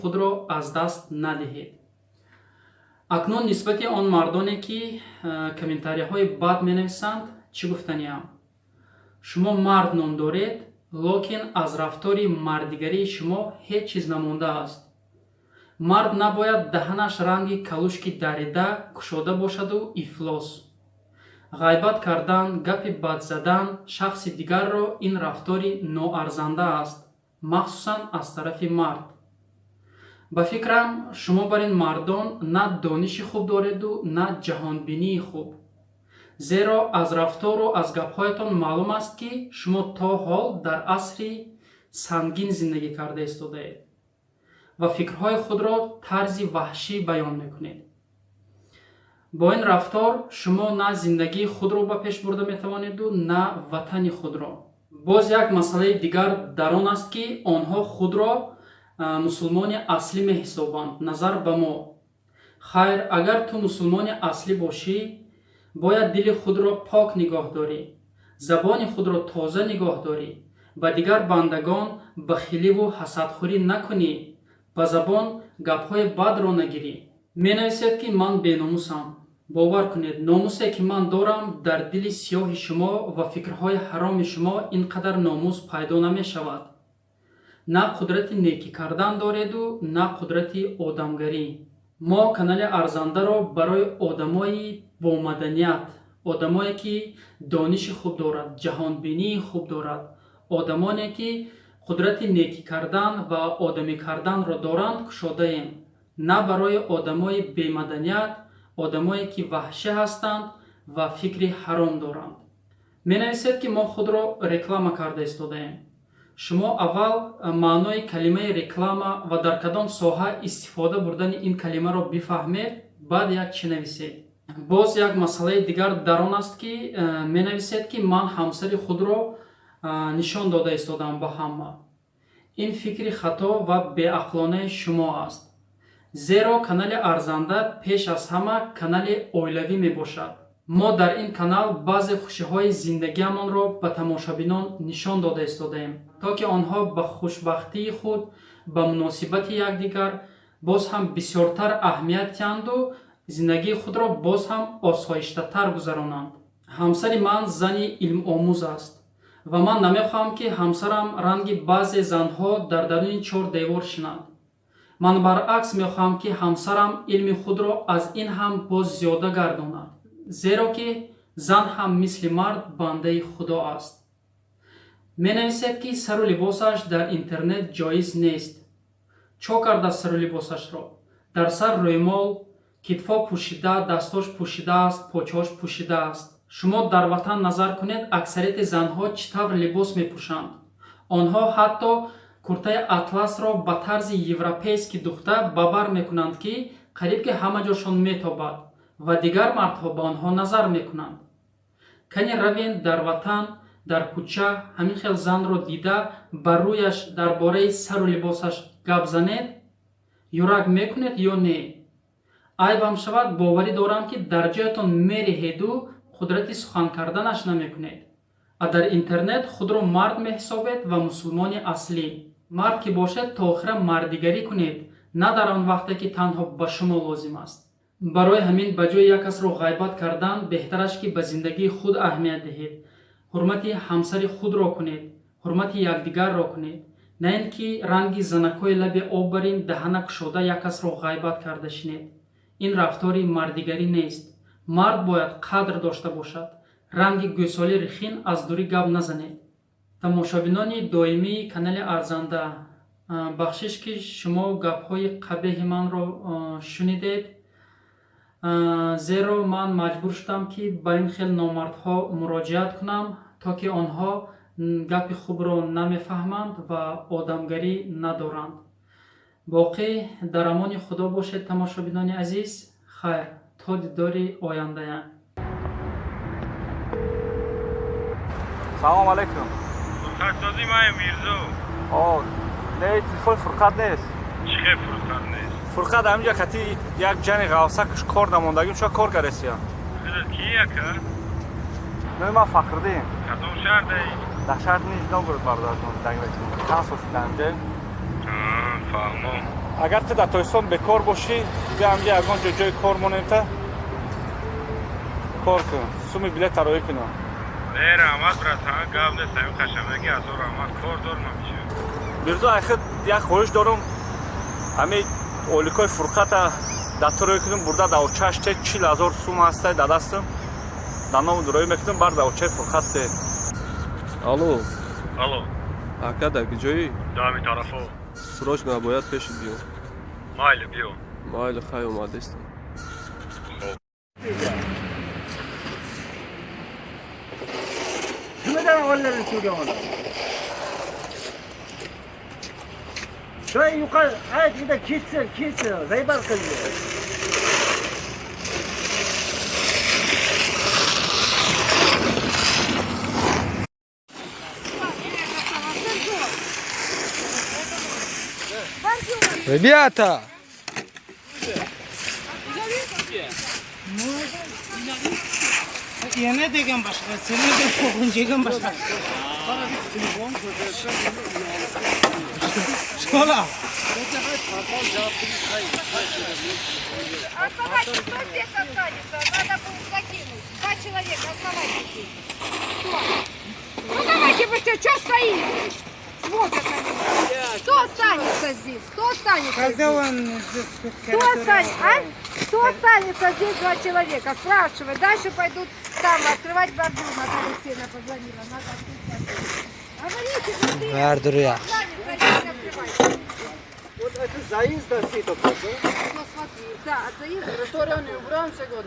Худро аз даст надиҳед. Акнун нисбати он мардоне, ки комментарияҳои бад менависанд, чӣ гуфтаниам? Шумо мард ном доред, лекин аз рафтори мардигарии шумо ҳеҷ чиз намондааст. Мард набояд даҳанаш ранги калушки дарида кушода бошаду ифлос. Ғайбат кардан, гапи бад задан шахси дигарро ин рафтори ноарзанда аст, махсусан аз тарафи мард. Ба фикрам, шумо бар ин мардон на дониши хуб дореду, на ҷаҳонбинии хуб, зеро аз рафтору аз гапҳоятон маълум аст, ки шумо то ҳол дар асри сангин зиндагӣ карда истодаед ва фикрҳои худро тарзи ваҳшӣ баён мекунед. Бо ин рафтор шумо на зиндагии худро ба пеш бурда метавонеду, на ватани худро. Боз як масъалаи дигар дар он аст, ки онҳо худро мусулмони аслӣ меҳисобанд назар ба мо. Хайр, агар ту мусулмони аслӣ бошӣ, бояд дили худро пок нигоҳ дорӣ, забони худро тоза нигоҳ дорӣ, ба дигар бандагон бахиливу ҳасадхӯрӣ накунӣ, ба забон гапҳои бадро нагирӣ. Менависед, ки ман беномусам. Бовар кунед, номусе, ки ман дорам, дар дили сиёҳи шумо ва фикрҳои ҳароми шумо ин қадар номус пайдо намешавад. На қудрати некӣ кардан дореду, на қудрати одамгарӣ. Мо канали Арзандаро барои одамои бомаданият, одамое, ки дониши хуб дорад, ҷаҳонбинии хуб дорад, одамоне, ки қудрати некӣ кардан ва одамӣ карданро доранд, кушодаем, на барои одамои бемаданият, одамое, ки ваҳшӣ ҳастанд ва фикри ҳаром доранд. Менависед, ки мо худро реклама карда истодаем. Шумо аввал маънои калимаи реклама ва дар кадом соҳа истифода бурдани ин калимаро бифаҳмед, баъд як чӣ нависед. Боз як масъалаи дигар дар он аст, ки менависед, ки ман ҳамсари худро нишон дода истодам ба ҳама. Ин фикри хато ва беақлонаи шумо аст, зеро канали Арзанда пеш аз ҳама канали оилавӣ мебошад. Мо дар ин канал баъзе хушиҳои зиндагиамонро ба тамошобинон нишон дода истодаем, то ки онҳо ба хушбахтии худ, ба муносибати якдигар боз ҳам бисёртар аҳамият диҳанду зиндагии худро боз ҳам осоиштатар гузаронанд. Ҳамсари ман зани илмомӯз аст ва ман намехоҳам, ки ҳамсарам ранги баъзе занҳо дар даруни чор девор шинад. Ман баръакс мехоҳам, ки ҳамсарам илми худро аз ин ҳам боз зиёда гардонад, зеро ки зан ҳам мисли мард бандаи Худо аст. Менависед, ки сару либосаш дар интернет ҷоиз нест. Чо кардааст сару либосашро? Дар сар рӯймол, китфо пӯшида, дастош пӯшидааст, почаҳош пӯшидааст. Шумо дар ватан назар кунед, аксарияти занҳо чӣ тавр либос мепӯшанд. Онҳо ҳатто куртаи атласро ба тарзи европейский духта ба бар мекунанд, ки қариб ки ҳама ҷошон метобад ва дигар мардҳо ба онҳо назар мекунанд. Кани равен дар ватан, дар кӯча ҳамин хел занро дида, ба рӯяш дар бораи сару либосаш гап занед, юрак мекунед ё не? Айбам шавад, боварӣ дорам, ки дар ҷоятон мериҳеду қудрати сухан карданаш намекунед. А дар интернет худро мард меҳисобед ва мусулмони аслӣ. Мард ки бошед, то охира мардигарӣ кунед, на дар он вақте, ки танҳо ба шумо лозим аст. Барои ҳамин, ба ҷои як касро ғайбат кардан, беҳтараш, ки ба зиндагии худ аҳамият диҳед, ҳурмати ҳамсари худро кунед, ҳурмати якдигарро кунед, на ин ки ранги занакҳои лаби об барин даҳана кушода як касро ғайбат карда шинед. Ин рафтори мардигарӣ нест. Мард бояд қадр дошта бошад. Ранги гӯсоли рихин аз дурӣ гап назанед. Тамошобинони доимии канали Арзанда, бахшиш, ки шумо гапҳои қабеҳи манро шунидед, зеро ман маҷбур шудам, ки ба ин хел номардҳо муроҷиат кунам, то ки онҳо гапи хубро намефаҳманд ва одамгарӣ надоранд. Боқӣ дар амони Худо бошед, тамошобинони азиз. Хайр, то дидори ояндая. Салом алейкум. Фурқатсозӣ, ман Мирзо. О, не, телефон Фурқат нест. Чӣ хел Фурқат нест? Фурқат ҳаминҷа кати як ҷани ғавса кор намондагим, шо кор каресия. Худат ки, ака? Номи ман Фахриддин. Кадом шаҳр даи? Дар шаҳри Нижний Новгород, бародарҷон, зиндагӣ мекунам. Чанд сол шуд ҳаминҷа? Фаҳмом. Агар ту дар Тоҷикистон бекор бошӣ, биё ҳамҷа ягон ҷо ҷои кор монем, та кор кун, суми билет тароӣ кунам. Не, раҳмат, братан, гап нест, ҳамин қашандаги ҳазор раҳмат, кор дорам ҳамеша. Мирзо, айхид як хоҳиш дорум, ҳамин оликои фурқата дар ту рӯй кунам, бурда дар очаш те 40 000 сум ҳастай дар дастам, дар ному рӯй мекунам, бар дар очаи фурқат те. Алло. Алло. Ака, дар куҷоӣ? Дар ҳамин тарафо. Срочно бояд пешит биём. Майли, биё. Майли, хай, омадестам. Shoy yuqori aytgida ketsin, ketsin, zaybar qildi. Ребята! Yana degan boshqa, seni deb qo'g'in degan boshqa. Школа. Оставайтесь, кто здесь останется? Надо будет закинуть. Два человека, оставайтесь здесь. Кто? Ну давайте быстрее, что стоите? Смотрят на меня. Кто останется здесь? Кто останется Когда здесь? он здесь? Кто останется? А? Кто останется здесь? Два человека. Спрашивай. Дальше пойдут там открывать бордюр. Наталья Алексеевна позвонила. Надо открыть бордюр. Говорите быстрее. Бордюр Кто yaxshi. останется здесь открывать? Вот это заезд до светофора, да? Ну, смотри, да, от заезда.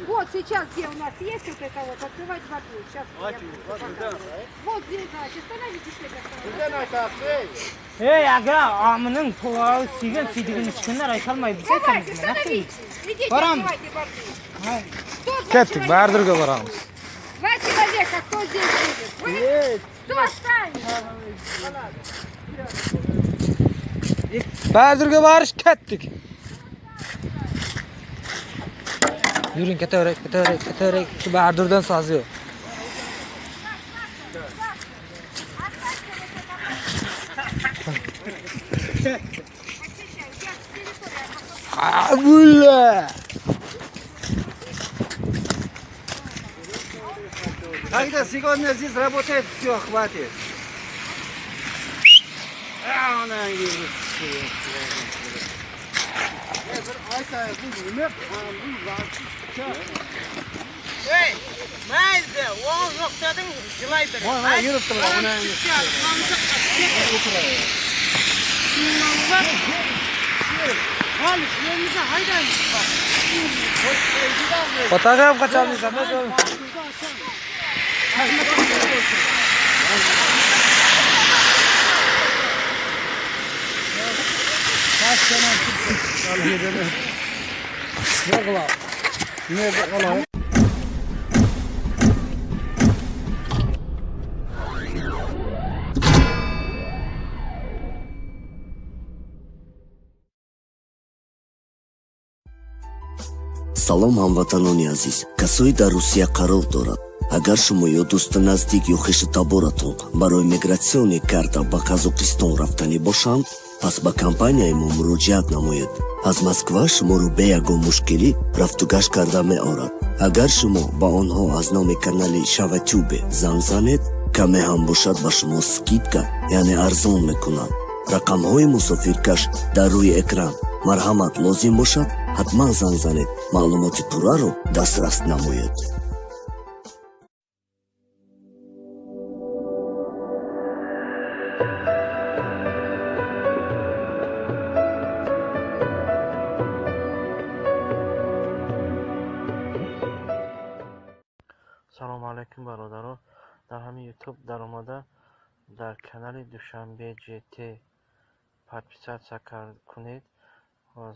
Вот сейчас, где у нас есть вот это вот, открывать бордюр. Сейчас я буду показывать. Вот здесь, значит, становитесь это. Ey aga, amının to'g'ri siygan siydigini ichganlar aytolmaydi. Давайте, становитесь. Идите, Барам. открывайте бордюр. Кто два Ketdik, человека? Bardurga boramiz. Два человека, кто здесь будет? Вы? Кто останется? Bardurga borish ketdik. Yuring, ketaverak, ketaverak, ketaverak. Shu Bardurdan so'z yo'q. Abulla! Когда сегодня здесь работает, все, хватит. А, она не Ey, mayli, o'ng nuqtadan jilay bering. Mana yurib turadi, mana. Hali yerimize haydaymiz bak. Otaga ham qocholmaysan, Салом, ҳамватанони азиз, касое дар Русия қарор дорад. Агар шумо ё дӯсти наздик ё хешу таборатон барои миграционный карта ба Қазоқистон рафтанӣ бошанд, пас ба компанияи мо муроҷиат намоед. Аз Москва шуморо бе ягон мушкилӣ рафтугашт карда меорад. Агар шумо ба онҳо аз номи канали Шаватюбе занг занед, каме ҳам бошад, ба шумо скидка, яъне арзон мекунад. Рақамҳои мусофиркаш дар рӯи экран. Марҳамат, лозим бошад, ҳатман занг занед, маълумоти пурраро дастрас намоед. Салому алайкум, бародаро. Дар ҳамин Ютуб даромада, дар канали Душанбе ЖТ подписаться кунед,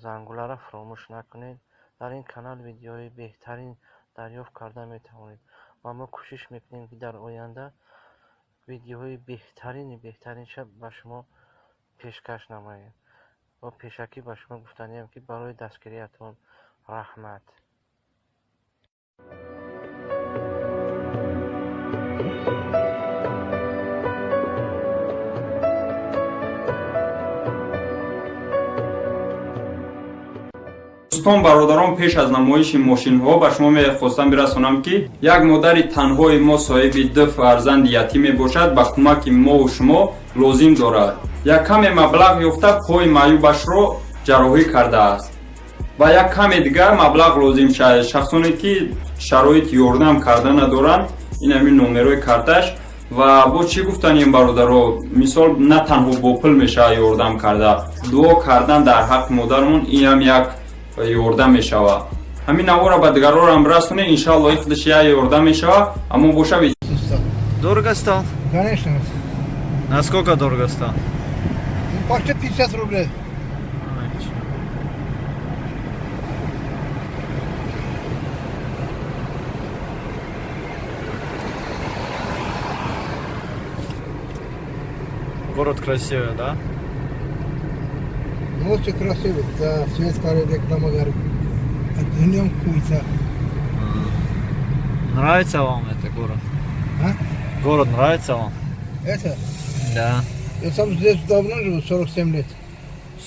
зангуларо фаромӯш накунед. Дар ин канал видеои беҳтарин дарёфт карда метавонед ва мо кӯшиш мекунем, ки дар оянда видеоҳои беҳтарини беҳтаринша ба шумо пешкаш намоем. Ва пешакӣ ба шумо гуфтаниям, ки барои дастгириятон раҳмат. Дӯстон, бародарон, пеш аз намоиши мошинҳо ба шумо мехостам бирасонам, ки як модари танҳои мо, соҳиби ду фарзанди ятим мебошад, ба кӯмаки мову шумо лозим дорад. Як каме маблағ ёфта, пои маъюбашро ҷарроҳӣ кардааст ва як каме дигар маблағ лозим шавад. Шахсоне ки шароити ёрдам карда надоранд, ин ҳамин номерои карташ. Ва бо чӣ гуфтанем, бародаро, мисол, на танҳо бо пул мешавад ёрдам карда, дуо кардан дар ҳаққи модармон ин ҳам як ёрдам мешавад. Ҳамин навора ба дигарорам расоне, иншаалло, ин худаш як ёрдам мешавад. Аммо боша. Дорого стал? Конечно. Насколько дорого стал? Ну, почти 50 рублей. Город красивый, да? Ну, очень красивый. Да, светская реклама говорит. А днем хуйца. Нравится вам этот город? А? Город нравится вам? Это? Да. Я сам здесь давно живу, 47 лет.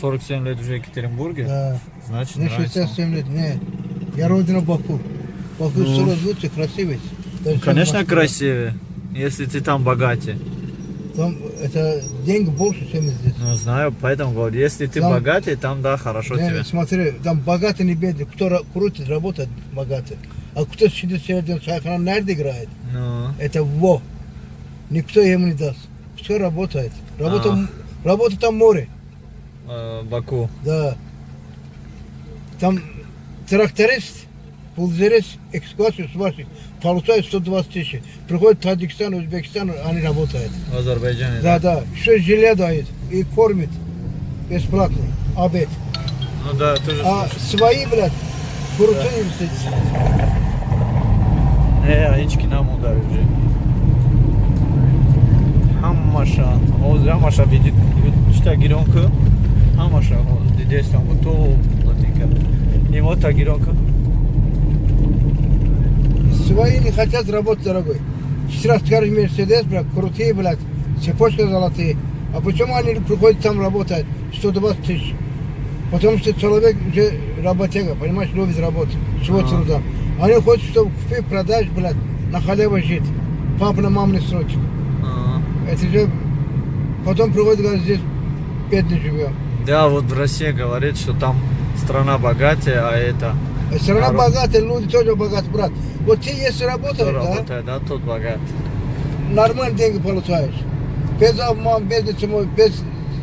47 лет уже в Екатеринбурге? Да. Значит, Не нравится. 67 лет, нет. Я родина Баку. Баку Ну. 40 лучше, красивый. Даже Ну, конечно, чем Москва. красивее, если ты там богатый. Там это деньги больше, чем здесь. Ну, знаю, поэтому говорю, если ты Там- богатый, там, да, хорошо Не, тебе. Смотри, там богатый, не бедный. Кто крутит, работает богатый. А кто сидит сегодня, чайхана нерд играет, Ну, это во. Никто ему не даст. Все работает. Работа, А. работа там море. Баку. Да. Там тракторист, бульдозерист, экскаватор, сварщик получает 120 тысяч. Приходит в Таджикистан, Узбекистан, они работают. В Азербайджане, Да, да. Еще жилье дают и кормит бесплатно. Обед. Ну да, тоже А слышал. свои, блядь, крутые сидят. Ҳеч ки намонда уже. Ҳамаша, ҳозир ҳамаша видит, чита гирон ку, ҳамаша дидестам, то плотинка. Нимота гирон ку. Свои не хотят работать, дорогой. Сейчас скажешь, Мерседес, блядь, крутые, блядь, цепочка золотые. А почему они приходят там работать 120 тысяч? Потому что человек уже работяга, понимаешь, любит работать, свой А. труда. Они хотят, чтобы купи, продашь, блядь, на халяву жить. Папа на мамный срочек. Это же потом приходят, говорят, здесь бедный живем. Да, вот в России говорит, что там страна богатая, а это... Страна народ- богатая, люди тоже богаты, брат. Вот ты если работаешь, Кто да, работает, да, тот богат. Нормально деньги получаешь. Без обмана, без ничего, без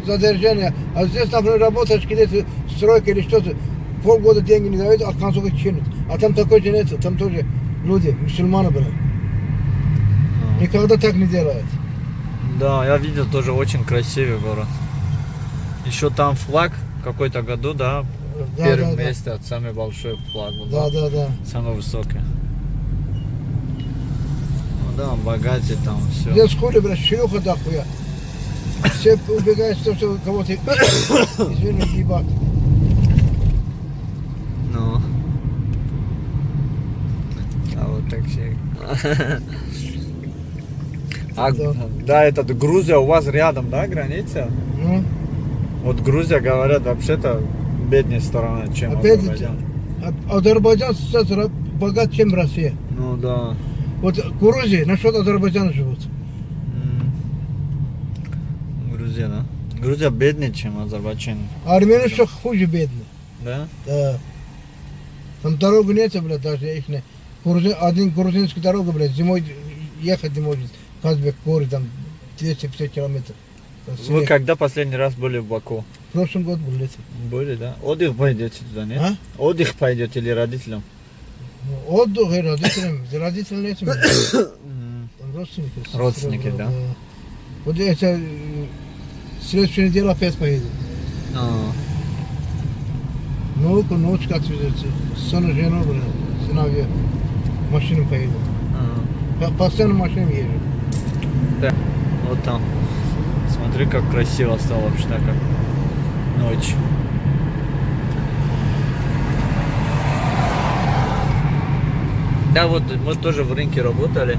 задержания. А здесь, например, работаешь где-то, стройка или что-то, полгода деньги не дают, а в конце чинят. А там такой же нет, там тоже люди, мусульмане были. Никогда так не делают. Да, я видел, тоже очень красивый город. Еще там флаг какой-то году, да, Да, первым да, да. месте, самый большой флаг был. Да. Самый высокий. Ну да, богатый там все. Здесь хули, блядь, шлюха дохуя. Все убегают, что кого-то, извини, ебать. Ну. А вот такси. А, да, этот Грузия у вас рядом, да, граница? Ну. Вот Грузия, говорят, вообще-то беднее страна, чем Опять Азербайджан. Азербайджан сейчас богат, чем Россия. Ну да. Вот Грузия, насчет Азербайджана живут. Грузия, да? Грузия беднее, чем Азербайджан. Армения еще хуже бедная. Да? Да. Там дорогу нет, блядь, даже их не. Грузин, один грузинская дорога, блядь, зимой ехать не может. Казбек, горы, там 250 километров. Там Вы снег. когда последний раз были в Баку? В прошлом году был летом. Были, да? Отдых пойдете туда, нет? А? Отдых пойдете или родителям? Ну, отдых и родителям. Родителям нет у меня. Там родственники. Родственники, да? Вот это следующую неделю опять поеду. А. Внуку, внучка отвезет, сына, жену, блин, сыновья. Машину поеду. Постоянно машину езжу. Да. Вот там. Смотри, как красиво стало вообще, так как ночь. Да, вот мы тоже в рынке работали.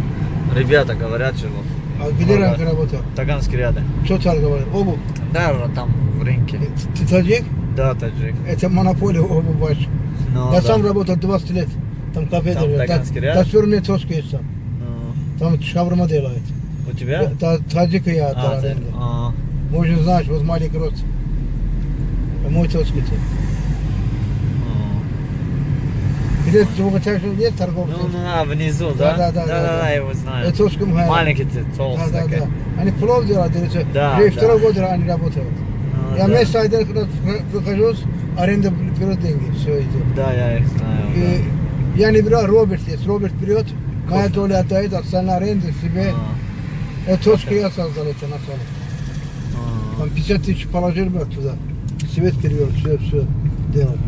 Ребята говорят, что вот. А где рынке работал? Таганский ряды. Что торговали? Обувь? Да, там в рынке. Ты таджик? Да, таджик. Это монополия обувь ваша. Ну, Я да. сам работал 20 лет. Там кафе Там держал. Таганский ряд? До сих пор у меня точка есть там. Ну, Там шаурма делает. у тебя? Таджика я отдал А, ты- аренду. а, Можно знаешь, вот маленький рост. Мой точка. Где звукотяжный нет торговцы? Ну, а, внизу, да? Да. Да, да, я его знаю. Это точка моя. Маленький ты, толстый Да. такой. Они плов делают, или Да, уже да. второй год они работают. Ну, Я да. месяц один раз прохожусь, аренда берет деньги, все идет. Да, я их знаю. И я не беру, а Роберт есть. Роберт берет, моя доля отдает, остальная аренда себе. А. Это точка я создал это на самом. Там 50 тысяч положил бы туда. Свет перевел, все, все делал.